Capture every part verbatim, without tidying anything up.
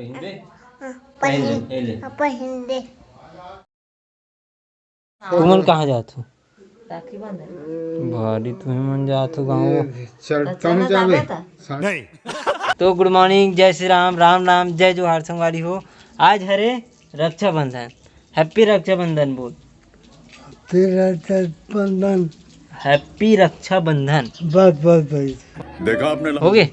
पहिन दे। हाँ, पहिन ले, पहिन ले। हाँ, पहिन दे। तुमन कहाँ जात हो? राखी बंधन। भारी तुमन जात हो गाँव। चल, तो तुम चला जाबे। जाबे तो। नहीं। तो गुड मॉर्निंग, जय श्री राम, राम राम, जय जोहार संगवारी हो। आज हरे रक्षाबंधन, हैप्पी रक्षाबंधन बोल। फिर रक्षाबंधन। हैप्पी रक्षाबंधन। बस, बस, बस। देखा आपने। हो गे?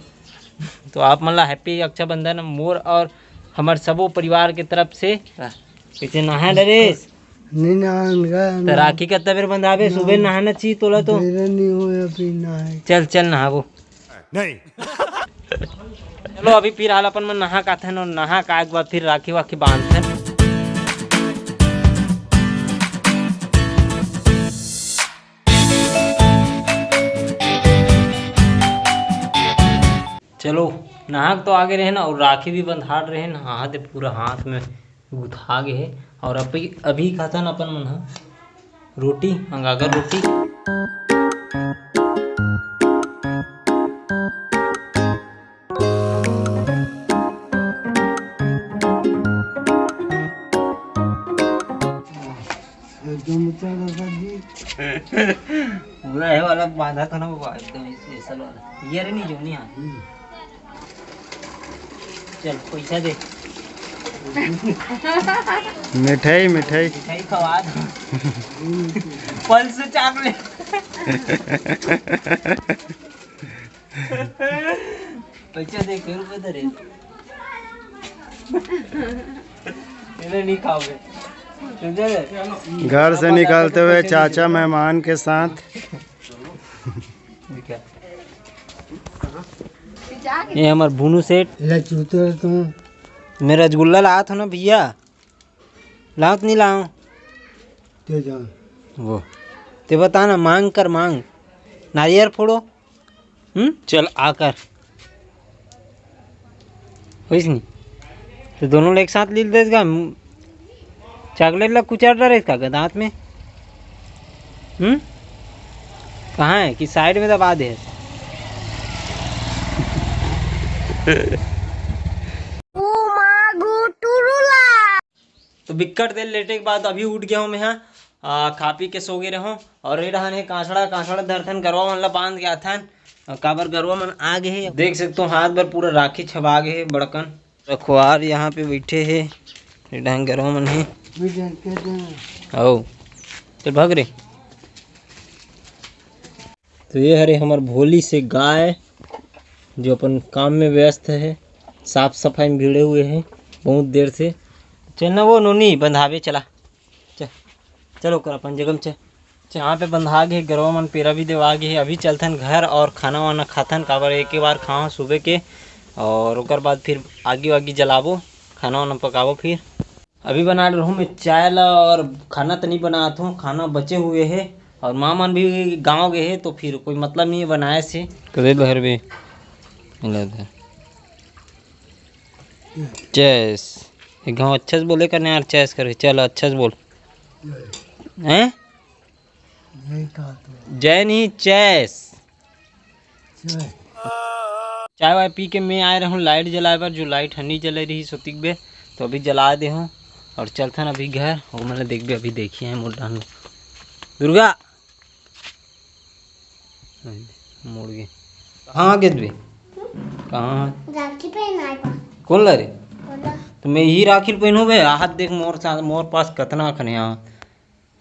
तो आप मन ला हैप्पी रक्षाबंधन मोर और हमर सबो परिवार के तरफ से। कइसे नहाए डरेस? नहीं नहान गा, तो ना। राखी कतना बेर बंधाबे? ना। सुबह नहाना चाहिए तोला तो। बेरा नहीं होय अभी नहाए। चल, चल नहाबो। नहीं। चलो, अभी फिर हाल अपन मन नहा के आथन और नहा के आए के बाद फिर राखी वाखी बांधथन। चलो, नहा के तो आगे रहे ना, और राखी भी बंधात रहे ना, हाथ पूरा हाथ में गुथा गे हे। और अभी, अभी खाथन अपन मन ह रोटी, अंगागर रोटी। पूरा हे वाला बांधा था ना बाबा, एकदम स्पेशल वाला। ये रे नहीं जो नहीं आ। चल, पैसा दे। मिठाई, मिठाई। मिठाई खवा दो। Pulse chocolate. पैसा दे, के रुपये दे रे। इन्हें नहीं खाओगे। समझे? घर से निकलते हुए चाचा मेहमान के साथ। ये हमर भुनू सेठ। ले चूते तू। मैं रसगुल्ला लात हो ना भैया, लाओ तो नहीं लाओ? ते जा। वो ते बता ना, मांग कर मांग, नारियल फोड़ो। हम्म, चल आकर। होइस नहीं तो दोनों ले एक साथ लील देस गा। चॉकलेट ला कुचार रहे इसका दांत में। हम्म, कहाँ है कि साइड में दबा दे। ओ माँ गो टुरुला। तो बिक्कट देर लेटे के बाद अभी उठ गया हूँ मैं। हाँ, आ, खा पी के सो गए रहूँ। और ये रहन है कांसड़ा, कांसड़ा धरथन, गरवा मन ला बांध के आथन। आ, काबर गरवा मन आ गए है, देख सकते हो हाथ भर पूरा राखी छबा गए है बड़कन। रखवार यहाँ पे बैठे है, ये डहन गरवा मन है। आओ, चल भाग रे। तो ये हरे हमर भोली से गाय, जो अपन काम में व्यस्त है, साफ सफाई में भिड़े हुए हैं बहुत देर से। चल ना वो नोनी बंधावे चला, चल, चल ओकर अपन जगह में चल। चल, यहाँ पे बंधा गे, गरवा मन पेरा भी देवा गे। अभी चलथन घर और खाना वाना खाथन, काबर एक ही बार खाओ सुबह के, और ओकर बाद फिर आगी वागी जलाबो, खाना वाना पकाबो फिर। अभी बना रहूँ मैं चाय ला और खाना तो नहीं बनात हूँ, खाना बचे हुए है। और माँ मन भी गाँव गए है तो फिर कोई मतलब नहीं है बनाए से। कदे बहर भी मिला था। चेस। एक गाँव अच्छा से बोले करने यार, चेस करे। चल अच्छा से बोल। हैं? जय नहीं, चेस। चाय वाय पी के मैं आए रहूँ लाइट जलाए बर, जो लाइट हनी जले रही सोतिक बे, तो अभी जला दे हूँ और चलथन अभी घर। वो मतलब देखबे अभी देखिए हैं मोर डहन दुर्गा। मुड़ गए। कहाँ गेस बे? कहाँ? राखी पहनाए बा। कौन ला रे? बोला। तो मैं यही राखी पहनू बे। हाथ देख मोर साथ, मोर पास कतना खने हाँ।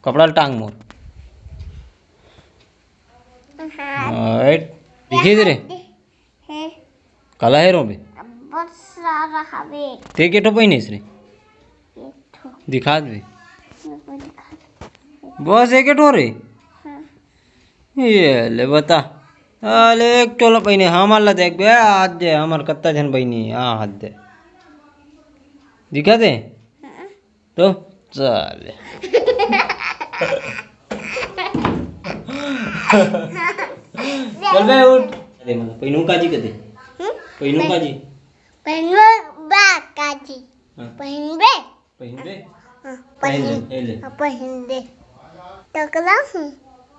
कपड़ा टांग मोर। हाँ। दिखे दे रे। है। काला है रो बे? बहुत सारा हवे। ते के ठो पहिनिस रे? एक ठो। दिखा दे। मेरे को दिखा दे। बस एक ठो रे? हाँ। ये ले बता। अले एक टोला पहिने, हमार ला देख बे, आज दे, हमार कत्ता झन बहिनी, हाँ, हाथ दे। दिखा दे? हाँ। तो चल। चल बे, उठ। अरे, मतलब, पहिनू काजी कदे? हम्म? पहिनू काजी? पहिनू बा काजी। हाँ। पहिनबे? पहिनबे? हाँ, पहिन ले, पहिन। पहिन ले। हाँ, पहिन ले। टकला हूँ।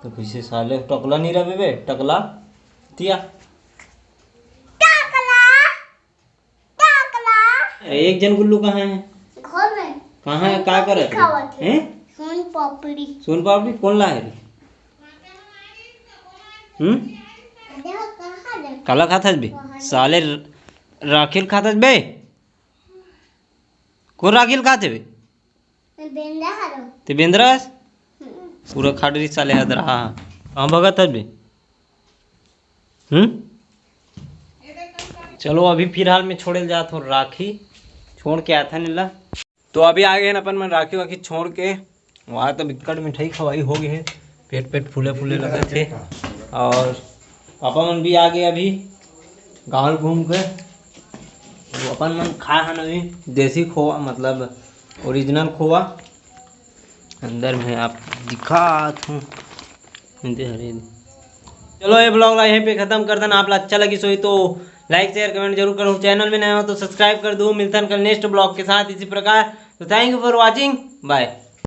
तो कैसे साले टकला नहीं रहे बे? टकला? तिया? टकला। टकला। अरे, एक झन गुल्लू कहाँ हे? घर में। कहाँ हे? का करत हे? खावत हे। हैं? सोन पापड़ी। सोन पापड़ी कोन लाए हे रे? हम्म? देखो, कहाँ ले? काला खात हस बे? वहाँ ले। साले र-, राखी ल खात हस बे? कोन राखी ल खात हे बे? मैं बेंदरा हरो। ते बेंदरा हस? हम्म। पूरा खाडरी साले हदरा। हाँ, हाँ। कहाँ भगत हस बे? हम्म? चलो, अभी फिलहाल मैं छोड़े ल जात हूँ राखी, छोड़ के आथन एला। तो अभी आ गए हन अपन मन राखी वाखी छोड़ के। वहाँ तो बिक्कट मिठाई खवाई हो गई है, पेट पेट फूले फूले लगत हे। और पापा मन भी आ गए अभी गाँव घूम के। वो अपन मन खाए हन अभी देसी खोवा, मतलब ओरिजिनल खोवा। अंदर में आप दिखात हूँ। दे हरे दे। चलो, ये ब्लॉग ला यहीं पे खत्म कर देना। आप ला अच्छा लगी सोई तो लाइक शेयर कमेंट जरूर करो। चैनल में नया हो तो सब्सक्राइब कर दो। मिलथन कल नेक्स्ट ब्लॉग के साथ इसी प्रकार। तो thank you for watching, bye।